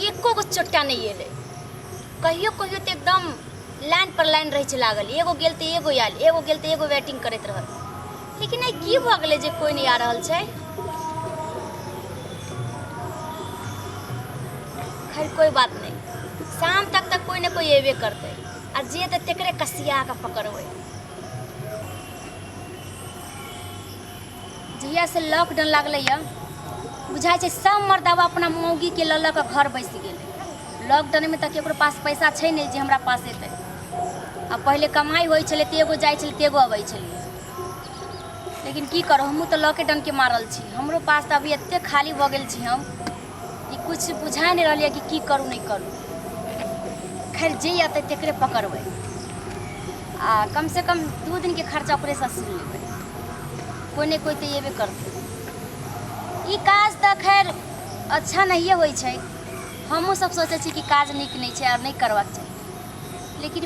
एको गो चोट्टा नहि एलै। कहियो कहियो तऽ एकदम लाइन पर लाइन रहै छै लागल, एगो गेल तऽ एगो आयल, एगो गेल तऽ एगो वेटिंग करैत रहल। लेकिन आइ की भऽ गेलै जे कोइ नहि आ रहल छै? खैर कोइ बात नहि, शाम तक तऽ कोइ ने कोइ एबे करतै आ जे एतै तकरे कसिया कऽ पकड़बै। जहियासँ लॉकडाउन लागलैए बुझाइ छै सब मर्दाबा अपना मौगीके लऽ लऽ कऽ घर बैसि गेलै। लॉकडाउनमे तऽ ककरो पास पैसा छै नहि जे हमरा पास एतै। आ पहिले कमाइ होइ छलै तऽ एगो जाइ छलै तऽ एगो अबै छलै। लेकिन की करू, हमहूँ तऽ लॉकेडाउनके मारल छी। हमरो पास तऽ अभी एतेक खाली भऽ गेल छी हम कि किछु बुझा नहि रहल यऽ कि की करू नहि करू। खैर जे अतै तकरे पकड़बै आ कमसँ कम 2 दिनके खर्चा ओकरेसँ सुनि लेबै। कोइ ने कोइ तऽ अयबे करतै। ई काज तऽ खैर अच्छा नहिए होइ छै, हमहूँ सब सोचै छी कि काज नीक नहि छै आओर नहि करबाक चाही, लेकिन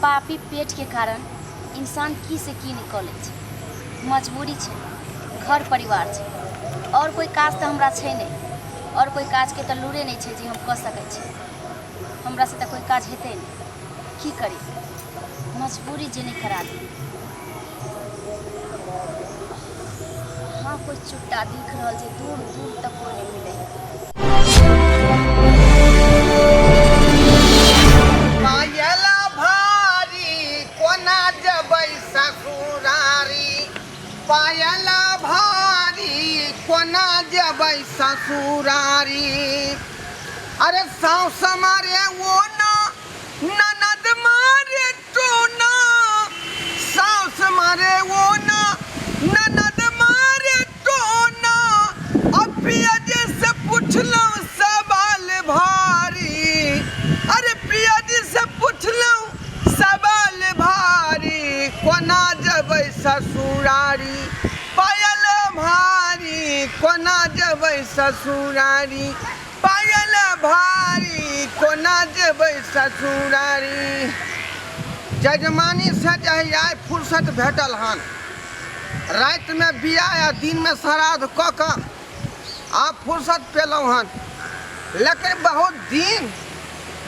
पापी पेटके कारण इंसान की से की नहि कऽ लै छै। मजबूरी छै, घर परिवार छै, आओर कोइ काज तऽ हमरा छै नहि, आओर कोइ काजके तऽ लूरे नहि छै जे हम कऽ सकै छी। हमरासँ तऽ कोइ काज हेतै नहि, की करी, मजबूरी जे नहि करा दे। हाँ, कोइ चुट्टा दिख रहल छै, दूर दूर तक कोइ नहि मिलै। पायल भारी कोना जेबै ससुरारी, पायल भारी कोना जेबै ससुरारी। अरे साउस मारे ओ ना, ननद मारे टोना, साउस मारे ओ ना, ननद मारे टोना। अब पिया जी से पुछलहुँ सवाल भारी, अरे पिया जी से पुछलहुँ सवाल भारी, कोना जेबै ससुरारी, पायल भारी कोना जेबै ससुरारी, पायल भारी कोना जेबै ससुरारी। जजमानी से जहिया आइ फुर्सत भेटल हन, रातिमे बियाह आ दिनमे श्राद्ध कऽ कऽ आब फुर्सत पेलहुँ हन, लेकिन बहुत दिन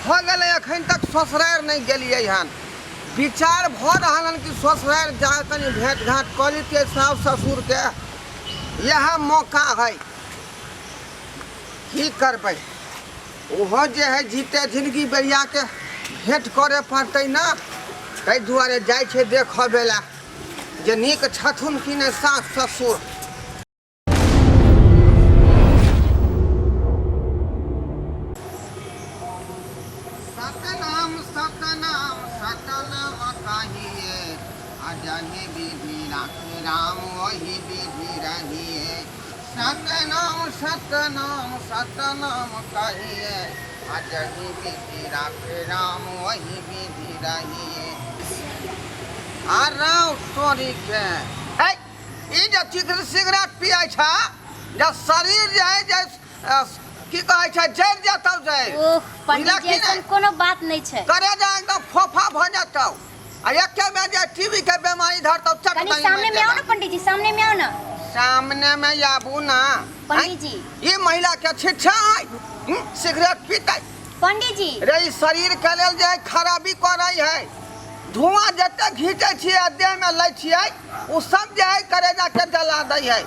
भऽ गेलै एखन तक ससुरारि नहि गेलियै हन। विचार भऽ रहल हन कि ससुरारि जा कनि भेँट घाँट कऽ लितियै साउस ससुरके, इएह मौका है। की करबै, ओहो जे है जीते जिंदगी बेरियाके भेँट करय पड़तै ने, ताहि दुआरे जाइ छै देखऽ बेला जे नीक छथुन कि नहि सास ससुर। सतनाम सतनाम सतनाम कहिए, अजहि विधि राखे राम ओहि विधि रहिए। सतनाम सतनाम सतनाम कहिए, अजहि विधि राखे राम ओहि विधि रहिए। आ राव तोरी के है, ई जे सिगरेट पियै छ जे शरीर जे है जे की कहै छै जरि जेतौ जे। ओह पंडित जी, ऐसन कोनो बात नहीं छै। करे जा एकदम फोफा भ जेतौ आ एके बेर जे टीबी के बीमारी धरतौ चट कनी सामने में आओ ना पंडित जी, सामने में आओ ना। सामने में आबू ना पंडित जी। ई महिला के छिच्छा है सिगरेट पीतै। पंडित जी। रे ई शरीर के लेल जे खराबी करै है, धुआं जते घीचै छियै आ देह में लै छियै ओ सब जे है करेजा के जला दै है।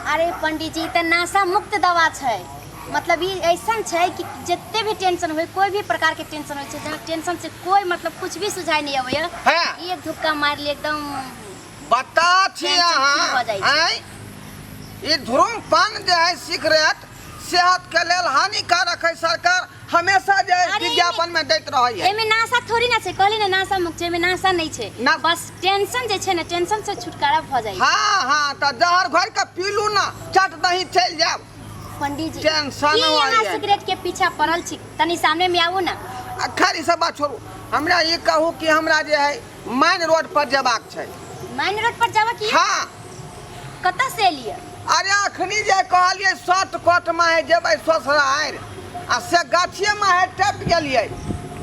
अरे पंडित जी, तऽ नशा मुक्त दवा छै। मतलब ई ऐसन छै कि जते भी टेंशन होय, कोई भी प्रकार के टेंशन होय छै, जहाँ टेंशन से कोई मतलब कुछ भी सुझाय नहीं अबैया, हाँ। ई एक धुक्का मार ले एकदम बता छी टेंशन अहाँ फ्री भऽ जाइ छै। आँय, ई धूम्रपान जे है सिगरेट सेहत के लेल हानिकारक है, सरकार हमेशा जे अरे विज्ञापन में दैत रहै है। एमे नाशा थोड़ी ना छै, कहली ना नाशा मुक्त छै, एमे नाशा नहीं छै, बस टेंशन जे छै ना, टेंशन से छुटकारा भ जाइ। हाँ हाँ, त जहर घोर के पीलू ना चट दही चल जाब। पंडित जी टेंशन की होइए। अहाँ सिगरेट के पीछा पड़ल छी, तनी सामने में आबू ना। आ खैर ई सब बात छोड़ू, हमरा ई कहू कि हमरा जे है मेन रोड पर जेबाक छै। मेन रोड पर जाबक ये? हाँ। कतऽ से एलियै? अरे अखनी जे कहलियै शॉर्ट कट में है जेबै ससुरारि आ से गाछिए में है टपि गेलियै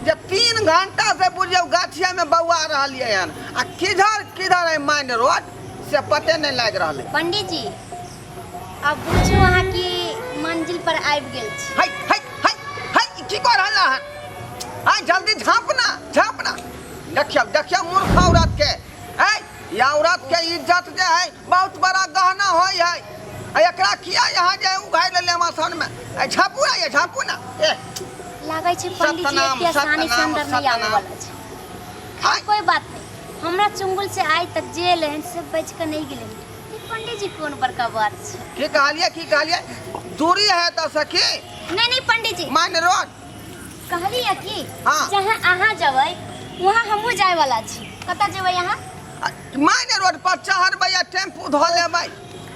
जे 3 घंटा से बुझियौ गाछिए में बौआ रहलियै हन आ किधर किधर है मेन रोड से पते नहीं लागि रहल है। पंडित जी अब बुझू अहाँ कि मंजिल पर आबि गेल छी। है है है, की कऽ रहल हन? आय जल्दी झाँप ना, झाँप ना। देखियौ देखियौ मूर्ख औरत के, आय ई औरत के इज्जत जे है बहुत बड़ा गहना होय है। आ एकरा किया यहाँ जे उघारि लेले मसान में? आय झाँपू ना, ये झाँपू ना। ए लागै छै पंडित जी सतनाम, एते आसानी से सतनाम, अंदर नहीं आवे सतनाम। वाला छै। खैर आय कोई बात नहीं, हमरा चुंगल से आइ तक जे एलै हन से बचि कऽ नहि गेलै हन। ई पंडित जी कोन बड़का बात छै? की कहलियै, की कहलियै? दूरी है तऽ सखी। नहीं नहीं पंडित जी, मान रोड कहलियै कि हाँ। जहाँ अहाँ जेबै वहाँ हमहूँ जाय वाला छी। कतऽ जेबै अहाँ? माइन रोड पर चढ़बै आ टेम्पू धऽ लेबै।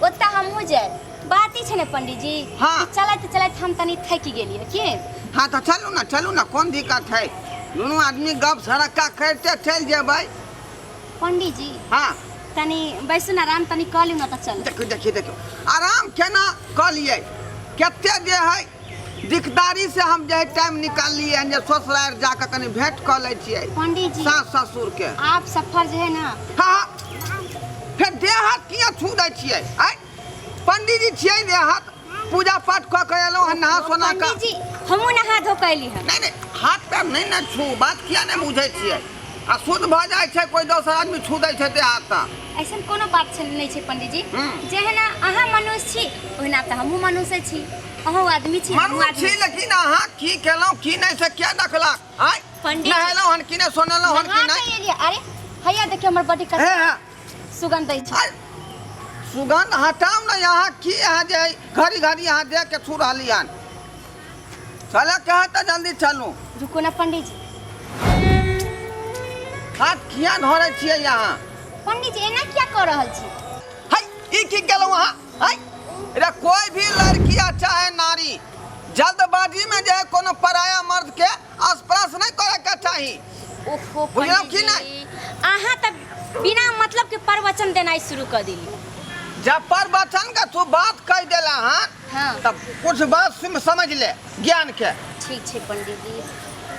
ओतऽ हमहूँ जायब। बात ई छै ने पंडित जी, हाँ। कि चलैत चलैत हम तनी थाकि गेलियै की। हाँ तऽ चलू ने, चलू ने, कोन दिक्कत है? दुनू आदमी गप सड़क्का करिते चलि जेबै। पंडित जी हाँ तनी बैसू ने, आराम तनी कऽ लियौ ने तऽ चलू। देखियौ देखियौ देखियौ, आराम केना कऽ लियै? कते जे है दिकदारी से हम जे है टाइम निकाललियै हन जे ससुरारि जाकऽ कनि भेंट कऽ लै छियै पंडित जी सास ससुर के। आप सफर जे है ना। हाँ हाँ, फेर देह हाथ किया छू दै छियै? आँय पंडीजी छियै, देह हाथ पूजा पाठ कऽ के एलहुँ हन, नहा सोना कऽ। पंडित जी हमहूँ नहा धो कऽ एली हन। नहीं नहीं, हाथ पैर नहीं ने छू, बात किया नहीं बुझै छियै? आ शुद्ध भऽ जाइ छै कोइ दोसर आदमी छू दै छै देह हाथ तऽ। ऐसन कोनो बात छै नहि छै पंडित जी। हम्म। जेहना अहाँ मनुष्य छी ओहिना तऽ हमहूँ मनुष्य छी, अहूँ आदमी छी, हमहूँ मनुष्य छी, आदमी। लेकिन अहाँ की केलहुँ की नहि से किया देखलक? आँय पंडित जी। नहेलहुँ हन कि नहि, सोनेलहुँ हन कि नहा नहि? कऽ एलियै। अरे हैया देखियौ हमर बॉडी हे कते हे सुगंध दै छै। आय, सुगंध हटाउ ने। यहाँ की अहाँ जे है घड़ी घड़ी अहाँ देख के छू रहली हन। चलऽ के है तऽ जल्दी चलू। रुको ना पंडित जी। हाथ किया धरै छियै यहाँ? पंडित जी एना किया कऽ रहल छी? है ई की केलहुँ अहाँ? है रे कोई भी लड़की आ चाहे नारी जल्दबाजी में जे है कोनो पराया मर्द के स्पर्श नहीं करे के चाही। ओहो बुझलहुँ पंडित कि नहि? जी, अहाँ तऽ बिना मतलब के प्रवचन देनाइ शुरू कऽ देली। जब प्रवचन के तू बात कह देला हन हाँ। तब कुछ बात सुन समझ ले ज्ञान के। ठीक छै पंडित जी।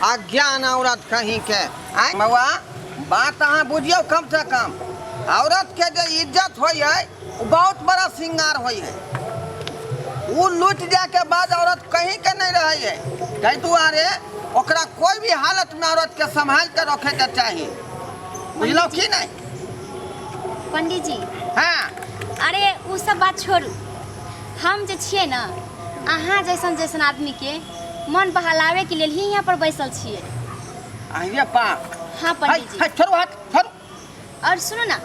आ ज्ञान औरत कहीं के आँय बौआ, बात अहाँ बुझियौ। कम से कम औरत के जे इज्जत होइ है ओ बहुत बड़ा श्रृंगार होइ है। ओ लुटि जाय के बाद औरत कहीं के नहीं रहे है। ताहि दुआरे ओकरा कोई भी हालत में औरत के संभाल के रखे के चाही। बुझलहुँ की नहीं? पंडित जी हाँ अरे ओ सब बात छोड़ू, हम जे छियै ने अहाँ जैसन जैसन आदमीके मन बहलावे के लेल ही यहाँ पर बैसल छियै। अरे बाप। हाँ पंडित जी। है, छोड़ू हाथ, छोड़ू। और सुनू ना,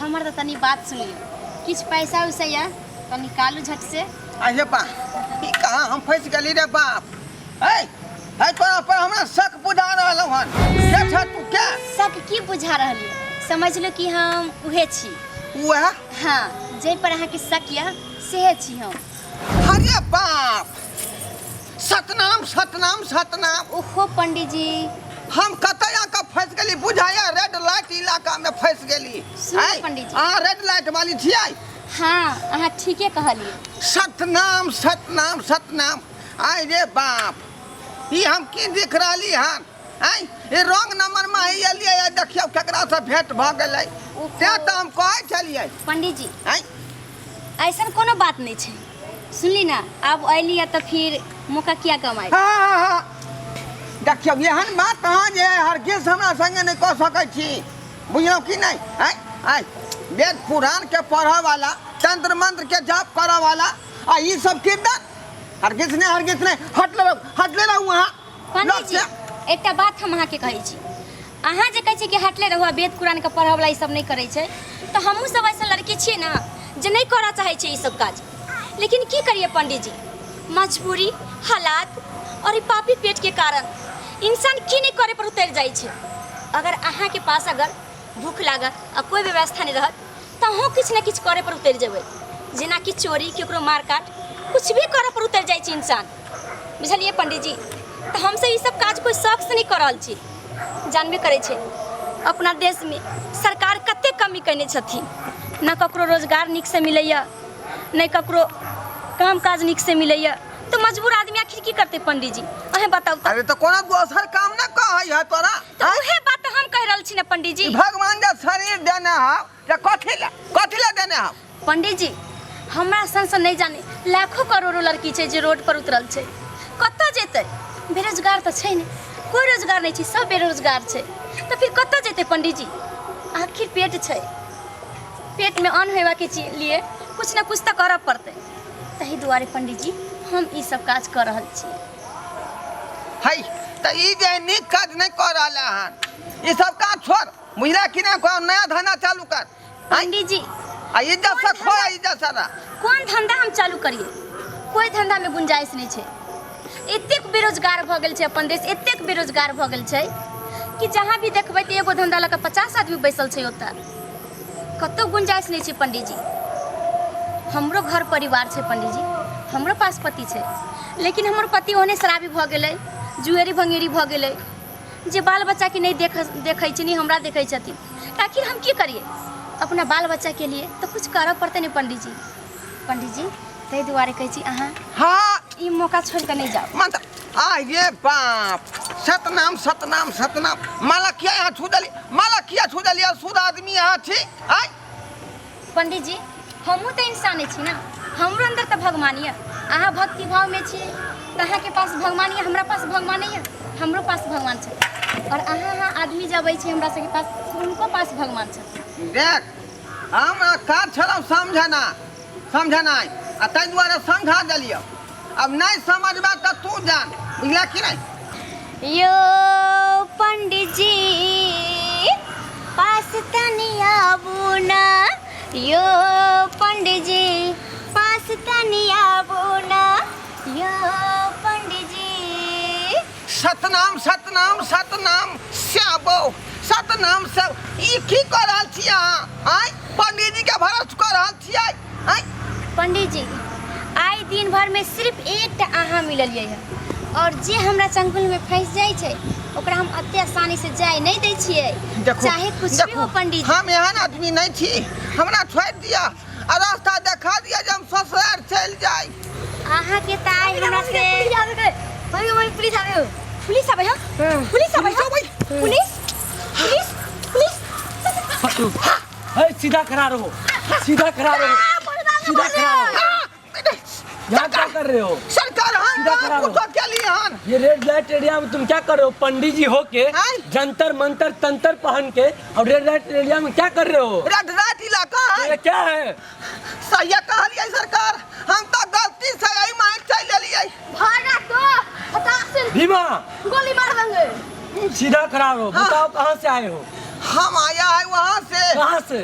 हमर तऽ तनी बात सुनियौ, किछु पैसा उसा यऽ तऽ निकालू झट से। अरे बाप, ई कहाँ हम फँसि गेली रे बाप। है है तोरा पर हमरा शक बुझा रहल हन। के छ तू के? शक की बुझा रहल यऽ? समझ लो कि हम उहे छी। उहे? हाँ, जाहि पर अहाँके शक यऽ सेहे छी हम। अरे बाप, सतनाम सतनाम सतनाम। ओहो पंडित जी, हम कतऽ आके फँसि गेली बुझाया? रेड लाइट इलाका में फँसि गेली। सुनू आँय, पंडित जी। अहाँ रेड लाइट वाली छियै? हाँ अहाँ ठीके कहलियै। सतनाम सतनाम सतनाम। आय रे बाप, ई हम की देख रहली हन? आँय, ई रॉन्ग नंबर में ही एलियै, आ देखियौ केकरा से भेंट भऽ गेलै। ओहो। तें तऽ हम कहै छलियै। पंडित जी आँय ऐसन कोनो बात नहीं छै, सुनली ना? आब अयली तऽ फिर मौका किया कमाई? हाँ, हाँ, हाँ। देखियौ एहन बात अहाँ जे हरगिज हमरा संगे नहि कऽ सकै छी, बुझलहुँ कि नहि? आँय आँय वेद पुराण के पढ़ऽ वाला, तंत्र मंत्र के जाप करऽ वाला, आ ई सब किरदार हरगिज नहि, हरगिज नहि। हटले रहू, हटले रहू अहाँ। पंडित जी एकटा बात हम अहाँके कहै छी, अहाँ जे कहै छी कि हटले रहू आ वेद कुरानके पढ़ऽवला ई सब नहि करै छै, तऽ हमहूँ सब ऐसन लड़की छियै ने जे नहि करऽ चाहै छियै ई सब काज। लेकिन की करियै पंडित जी, मजबूरी, हालात और ई पापी पेट के कारण इंसान की नहि करे पर उतरि जाइ छै। अगर अहाँके पास अगर भूख लागत आ कोइ व्यवस्था नहि रहत तऽ अहूँ किछु ने किछु करे पर उतरि जेबै, जेनाकि चोरी, केकरो मार काट, कुछ भी करऽ पर उतरि जाइ छै इंसान। बुझलियै पंडित जी? तऽ हमसब ई सब काज कोइ शौकसँ नहि कऽ रहल छी। जानबे करै छै अपना देशमे सरकार कतेक कमी कयने छथिन, ने ककरो रोजगार नीकसँ मिलैए, नहि ककरो काम काज नीकसँ मिलैए, तऽ मजबूर आदमी आखिर की करतै पंडित जी? अहें बताउ तऽ। अरे तऽ कोनो दोसर काम नहि कहै है तोरा? तऽ उहे बात तऽ हम कहि रहल छी ने पंडित जी। ई भगवान जे शरीर देने हौ से कथी लए, कथी लए देने हौ? पंडित जी हमरा सन सन नहि जाने लाखों करोड़ों लड़की छै जे रोड पर उतरल छै, कतऽ जेतै? बेरोजगार तऽ छै नहि, कोइ रोजगार नहि छै, सब बेरोजगार छै, तऽ फिर कतऽ जेतै पंडीजी? आखिर पेट छै, पेटमे अन्न होयबाके लिए कुछ ने कुछ तऽ करऽ पड़तै। ताहि दुआरे पंडीजी हम ई सब काज कऽ रहल छी। है तऽ ई जे नीक काज नहि कऽ रहल हन, ई सब काज छोड़, बुझला कि नहि? कोनो नया धंधा चालू कर। पंडीजी, आ इज्जत से खो, इज्जत से रह। कोन धंधा हम चालू करिए? कोई धंधा में गुंजाइश नहीं छै। एतेक बेरोजगार भऽ गेल छै अपन देश, एतेक बेरोजगार भऽ गेल छै कि जहाँ भी देखबै तऽ एगो धंधा लऽ कऽ 50 आदमी बैसल छै। ओतऽ कतहु गुंजाइश नहि छै पंडीजी। हमरो घर परिवार छै पंडीजी, हमरो पास पति छै, लेकिन हमर पति ओहने शराबी भऽ गेलै, जुएरी भंगेरी भऽ गेलै जे बाल बच्चाके नहि देख देखै छै, नहि हमरा देखै छथिन। तऽ आखिर हम की करिए? अपना बाल बच्चाके लिए तऽ कुछ करऽ पड़तै ने पंडीजी। पंडीजी, ताहि दुआरे कहै छी अहाँ ई मौका छोड़ि कऽ नहि जाउ। मत आ ये बाप, सतनाम सतनाम सतनाम। माला किया यहाँ छू देली? माला किया छू देली? शुद्ध आदमी यहाँ छी आय। पंडीजी, हमहूँ तऽ इंसाने छी ने, हमरो अंदर तऽ भगवान यऽ। अहाँ भक्ति भावमे छियै तऽ अहाँके पास भगवान यऽ, हमरा पास भगवान नहि यऽ, हमरो पास भगवान छै। आओर अहाँ अहाँ आदमी जे अबै छै हमरा सबके पास, हुनको पास भगवान छै। देख, हम काज छलहुँ समझना समझनाइ, आ ताहि दुआरे समझा देलियौ। अब नहि समझबा तऽ तू जान, बुझला कि नहि? यो पंडीजी, पास तनी आबू ना, यो पंडीजी पास तनी आबू ना, यो पंडीजी। सतनाम सतनाम सतनाम श्याबो सतनाम सब। ई की कऽ रहल छी अहाँ आँय? पंडीजी के भरोस कऽ रहल छियै आँय? पंडीजी, आइ दिन भर में सिर्फ एकटा अहाँ मिललियै हँ, और जे हमरा चंगुल में फंसि जाइ छै ओकरा हम एते आसानी से जाय नहीं दै छियै, देखू, चाहे कुछ भी देखू, हो। पंडीजी, हम एहन आदमी नहीं छी, हमरा छोड़ि दिअ आ रास्ता देखा दिअ जे हम ससुरार चलि जाय। अहाँ के तऽ आइ हमरा से पुलिस आबे गए, मम्मी मम्मी, पुलिस आबे, पुलिस आबै हँ, पुलिस आबै हँ, पुलिस पुलिस पुलिस। है, सीधा खड़ा रहो, सीधा खड़ा रहो, सीधा खड़ा रहो। यहाँ क्या कर रहे हो? सरकार, हम सीधा खड़ा रहो। कुछो के लिए हन। ये रेड लाइट एरिया में तुम क्या कर रहे हो? पंडित जी हो के हैं? जंतर मंतर तंतर पहन के और रेड लाइट एरिया में क्या कर रहे हो? रेड लाइट इलाका है। ये क्या है? सही कहलियै सरकार, हम तो गलती से एहि माइक चलि एलियै। भागा तो फटाक से भीमा, गोली मार देंगे। सीधा खड़ा रहो। हाँ। बताओ कहाँ से आए हो? हम आया है वहाँ से। कहाँ से?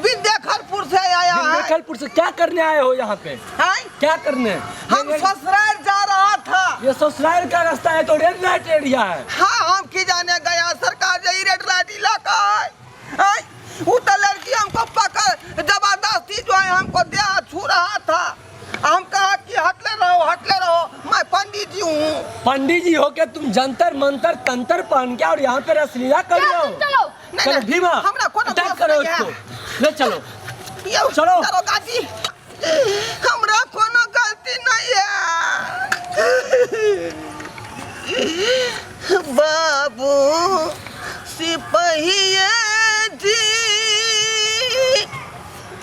विद्याखरपुर से आया है। विंध्यखलपुर से क्या करने आए हो यहाँ पे? हैं? क्या करने? हम ससुराल जा रहा था। ये ससुराल का रास्ता है तो रेड लाइट एरिया है। हाँ, हम की जाने गया सरकार जे ई रेड लाइट इलाका है। हैं? वो तो लड़की हमको पकड़ जबरदस्ती जो है हमको देह छू रहा था। हम कहा कि हटले रहो, हटले रहो, मैं पंडित जी हूँ। पंडित जी होके तुम जंतर मंतर तंतर पहन के और यहाँ पे रसलीला कर रहे हो? चलो। नहीं, चलो नहीं, भीमा, हमरा कोनो अटैक दोष करो नहीं है। इसको, ले चलो। यौ, चलो। दरोगा जी, हमरा कोनो गलती नहीं है। बाबू सिपहिया जी,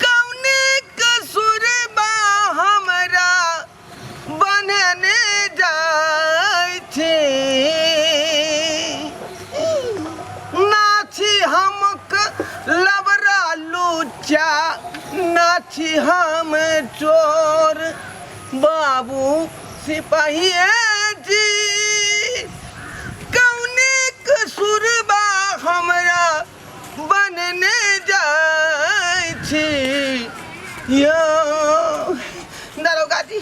कौने कसूर बा हमरा बनने जाइ छी? नाची हमक लबरा लुच्चा, नाची हम चोर, बाबू सिपाही जी, कौने कसूर बा हमरा बनने जाइ छी? यौ दरोगा जी,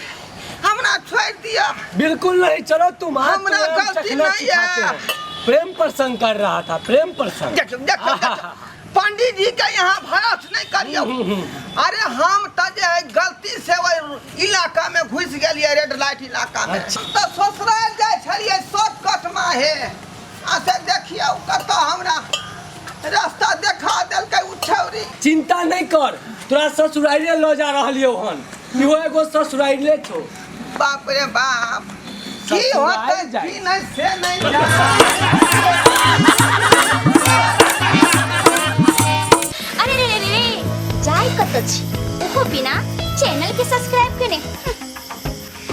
हमरा छोड़ि दिअ। बिल्कुल नहीं, चलो तुम आज हमरा तुम्हें हम गलती चखना नहीं है। सिखाते हैं। प्रेम प्रसंग कर रहा था, प्रेम प्रसंग। देखियौ देखियौ देखियौ, पंडित जी के यहाँ भरोस नहीं करियौ। अरे हम तऽ जे है गलती से ओहि इलाका में घुसि गेलियै, रेड लाइट इलाका में। अच्छा। तऽ ससुराल जाइ छलियै शॉर्टकट में हे, आ से देखियौ कतऽ हमरा रास्ता देखा देलकै उ छौरी। चिंता नहीं कर, तोरा ससुराइले ल जा रहलियौ हन, इहो एगो ससुराइले छौ। बाप रे बाप, की ससुराल होतै जाइ। की नहीं से नहीं जान। अरे रे रे रे रे, जाय कतऽ छी ओहो बिना चैनल के सब्सक्राइब केने?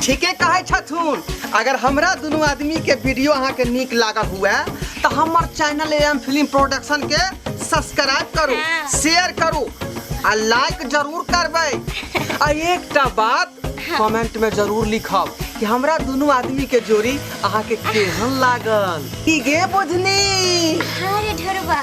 ठीके कहै छथुन। अगर हमरा दुनू आदमी के वीडियो अहाँ के नीक लागल हुए तो हमर चैनल एम फिल्म प्रोडक्शन के सब्सक्राइब करू, हाँ। शेयर करू आ लाइक जरूर करबै। आ एकटा बात कमेंट में जरूर लिखब कि हमरा दुनू आदमी के जोड़ी अहाँ के केहन लागल। की गे बुझनी? अरे ढेरवा।